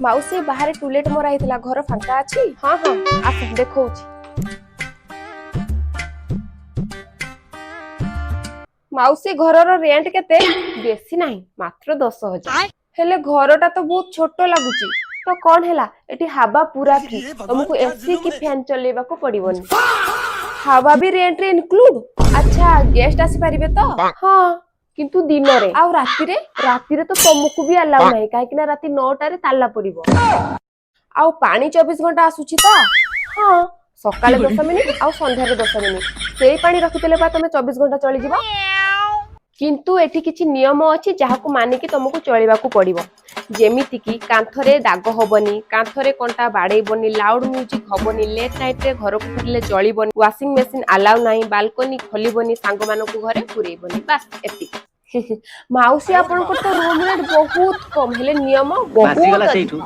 ମାଉସୀ, ବାହାରେ ଟୁଲେଟ୍ ମରା ହେଇଥିଲା, ଘର ଫାଙ୍କା ଅଛି? ହଁ, ଆସ, ଦେଖଉଛି। ମାଉସୀ, ଘରର ରେଣ୍ଟ କେତେ? ବେଶୀ ନାହିଁ, ମାତ୍ର 10,000। ହେଲେ ଘରଟା ତ ବହୁତ ଛୋଟ ଲାଗୁଛି। ତ କଣ ହେଲା, ଏଠି ହାବା ପୁରା ଫ୍ରି। ତମକୁ ଏସି କି ଫ୍ୟାନ ଚଲେଇବାକୁ ପଡିବନି। ହାବା ବି ରେଣ୍ଟରେ ଇନକ୍ଲୁଡ। ଆଚ୍ଛା, ଗେଷ୍ଟ ଆସିପାରିବେ ତ? ହଁ, କିନ୍ତୁ ଦିନରେ। ଆଉ ରାତିରେ? ରାତିରେ ତ ତମକୁ ବି ଆଲାଉ ନାହିଁ, କାହିଁକି ନା ରାତି 9ଟାରେ ତାଲା ପଡିବ। ଆଉ ପାଣି 24 ଘଣ୍ଟା ଆସୁଛି ତ? ହଁ, ସକାଳେ 10 ମିନିଟ ଆଉ ସନ୍ଧ୍ୟାରେ 10 ମିନିଟ। ସେଇ ପାଣି ରଖିଦେଲେ ବା ତମେ 24 ଘଣ୍ଟା ଚଳିଯିବ। କିନ୍ତୁ ଏଠି କିଛି ନିୟମ ଅଛି, ଯାହାକୁ ମାନିକି ତମକୁ ଚଳିବାକୁ ପଡିବ। ଯେମିତିକି କାନ୍ଥରେ ଦାଗ ହବନି, କାନ୍ଥରେ କଣ୍ଟା ବାଡେଇବନି, ଲାଉଡ ମ୍ୟୁଜିକ ହବନି, ଲେଟ୍ ନାଇଟରେ ଘରକୁ ଫେରିଲେ ଚଳିବନି, ୱାସିଂ ମେସିନ ଆଲାଉ ନାହିଁ, ବାଲକୋନି ଖୋଲିବନି, ସାଙ୍ଗମାନଙ୍କୁ ଘରେ ପୁରେଇବନି। ବାସ୍, ଏତିକି। ମାଉସୀ, ଆପଣଙ୍କର ତ ରୁମ ରେଟ୍ ବହୁତ କମ, ହେଲେ ନିୟମ ବହୁତ ବାସିଗଲା ଅଧିକ। ସେଇଠୁ।